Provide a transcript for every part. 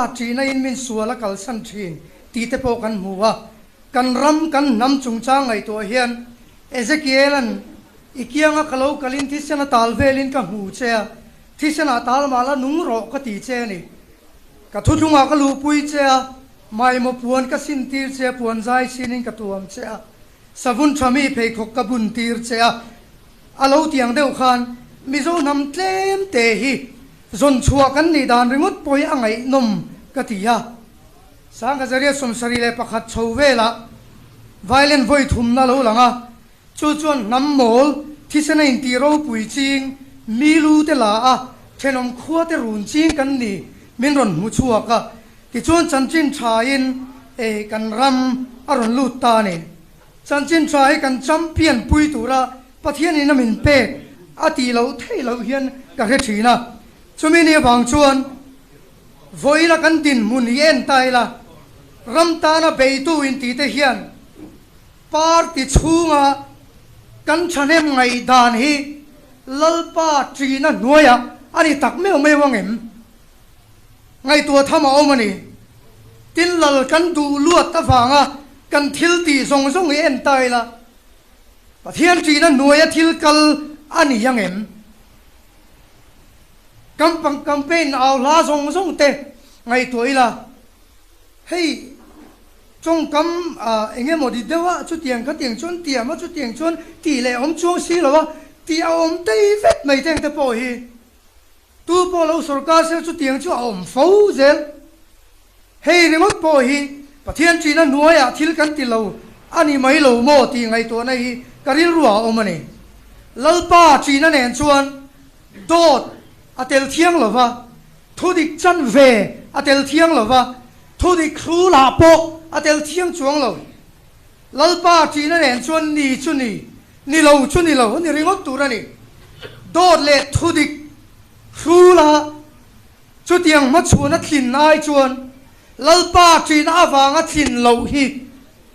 Ṭihna in min sual a kalsan ṭhin tih te pawh kan hmu a. Kan ram, kan hnam chungchang ngaihtuah hian Ezekiel-a'n i kianga ka lo kalin thisen a tal velin ka hmu che a, thisenah tal mah la nung rawh ka ti che a ni. Ka thuthlungah ka luhpui che a, maimaw puan ka sin tir che a, puan zai sinin ka tuam che a, savun ṭha mi pheikhawk ka bun tir che a. A lo tiang deuh khan Mizo hnam tlem te hi zawn chhuah kan nih dan ringawt pawh hi a ngaihnawm ka ti a. Sangkhazaria 71 chho velah violent vawi thumna a lo lang a, chu chuan hnam mawl thisen a intih ropui ching mi lu te la a, thenawm khua te run ching kan ni min rawn hmu chhuak a, tichuan chanchin thain kan ram a rawn lut ta a ni. Chanchin tha hi kan champion pui tura Pathianin a min pek a tih loh theih loh hian ka hre thin a. Chumi ni avang chuan vawiina kan dinhmun hi en ta ila, ram tana beitu intih te hian party chhunga kan thahnem ngaihdan hi Lalpa ṭihna hnuaiah a ni tak meuh meuh ang em? Ngaihtuah tham a awm a ni. Tin, lal kan duh luat avanga kan thil tih zawng zawng hi en ta ila, Pathian ṭihna hnuaia thil kal a ni ang em? Campang campaign au hla zawng zawng te ngaihtuah ila, hei tawngkam eng emaw di deuh a, chutiang khatiang chuan tiam a, chutiang chuan tih leh awm chuang si lo a, tih a awm tei vek mai teng te pawh hi. Tu pawh lo sorkar sel chutiang chu a awm fo zel. Hei ringawt pawh hi Pathian ṭihna hnuaiah thil kan ti lo a ni mai lo maw tih ngaihtuahna hi ka rilruah a awm a ni. Lalpa ṭihna nen chuan dawt a tel thiang lo va, thudik chanve a tel thiang lo va, thudik hrulah pawh a tel thiang chuang lo. Lalpa ṭihna nen chuan ni chu ni, ni lo chu ni lo a ni ringawt tur a ni. Dawt leh thudik hrula chutiang hmachhuan a thlin ai chuan Lalpa ṭihna avanga thlin loh hi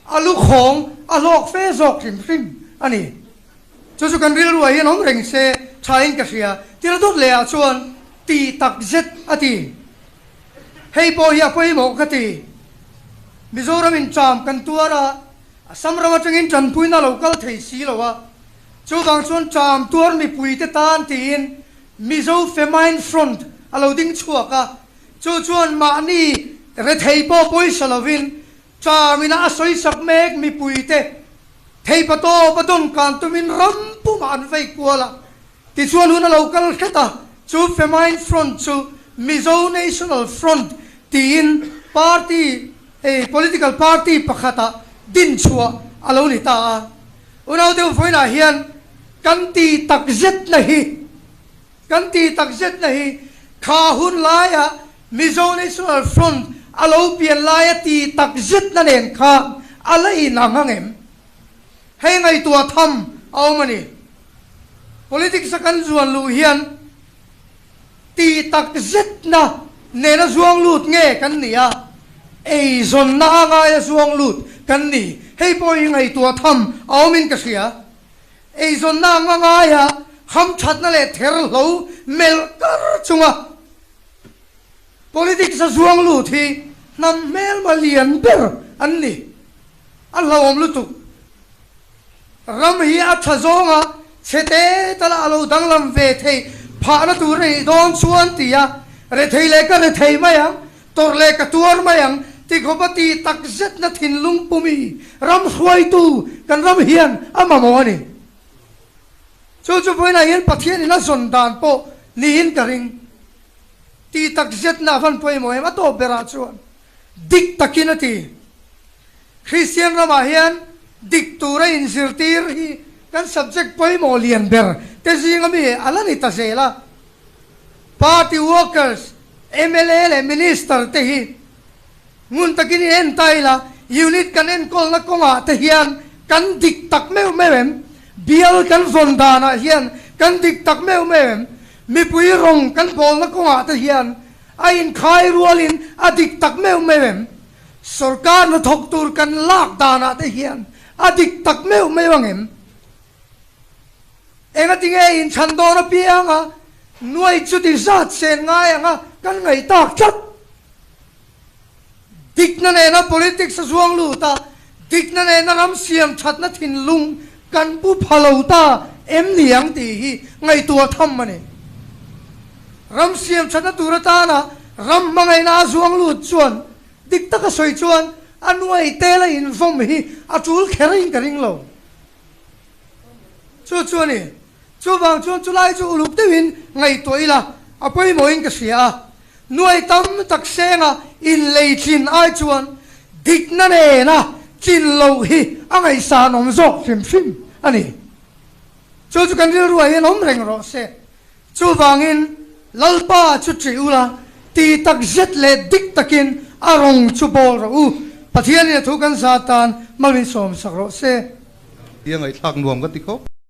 a lukhawng a hlawk fe zawk hrim hrim a ni. Chu chu kan rilruah hian awm reng se thain ka hria. Tira dawt lehah chuan tih tak zet a ti. Hei pawh hi a pawimawh ka ti. Mizoram in ṭam kan tuar a, Assam ram aṭangin ṭanpuina a lo kal thei si lo a, chuvang chuan ṭam tuar mipuite tan tiin Mizo Famine Front a lo ding chhuak a, chu chuan mahni rethei pawh pawisa lovin ṭam ina a sawisak mek mipuite theipa tawp a dawn kan tumin ram pumah an vei kual a. Tichuan hun a lo kal hret a, chu Famine Front chu Mizo National Front tiin party, hei political party pakhatah din chhuah a lo ni ta a. Unau deuh vawiinah hian kan ti tak zetna hi, kan ti tak zetna hi kha hun laia Mizo National Front a lo pian laia ti tak zetna nen khan a la inang ang em? Hei ngaihtuah tham a awm a ni. Politics a kan zuan luh hian tih tak zetna nena zuang lut nge kan ni a, eizawnna a ngaia zuang lut kan ni. Hei pawh hi ngaihtuah tham a awmin ka hria. Eizawnna anga ngaia hamthatna leh therhlo melh kar chunga politics a zuang lut hi hnam hmelma lian ber an ni. A hlauhawm lutuk. Ram hi a tha zawnga chhe te tala a lo danglam ve theih phahna tur a nih dawn chuan ti a, rethei leh ka rethei mai ang, tawrh leh ka tuar mai ang ti khawp a tih tak zetna thinlung pumi ram hruaitu kan ram hian a mamawh a ni. Chu chu vawiinah hian Pathianin a zawn dan pawh niin ka ring. Tih tak zetna a van pawimawh em? A tawp berah chuan dik takin a ti. Kristian ramah hian dik tura inzirtir hi kan subject pawimawh lian ber te zinga mi a la ni ta zel a. Party workers, mla leh minister te hi ngun takin i en ta ila, unit kan enkawlna kawngah te hian kan dik tak meuh meuh em? Bial kan vawn danah hian kan dik tak meuh meuh em? Mipui rawng kan bawlna kawngah te hian a inkhai rualin a dik tak meuh meuh em? Sorkar hnathawk tur kan lak danah te hian a dik tak meuh meuh ang em? Engatinge inchhan dawn apianga nuai chuti zat sen ngai anga kan ngaih tak tlat? Dikna nena politics a zuang lut a, dikna nena ram siam thatna thinlung kan pu pha lo ta em ni ang tih hi ngaihtuah tham a ni. Ram siam thatna tur atana ram hmangaihna a zuang lut chuan dik taka sawi chuan a nuai tela invawm hi a tul kher in ka ring lo. Chu chu a ni. Chuvang chuan chulai chu uluk deuhin ngaihtuah ila a pawimawhin ka hria a. Nuai tam tak senga inlei tlin ai chuan dikna nena tlin loh hi a ngaihsanawm zawk hrim hrim a ni. Chu chu kan rilruah hian awm reng rawh se. Chuvangin Lalpa chu ṭih ula, ti tak zet leh dik takin a rawng chu bawl rawh u. Pathianin a thu kan zah tan malin sawmsak rawh se. Tia ngaihthlak nuam ka ti khawp.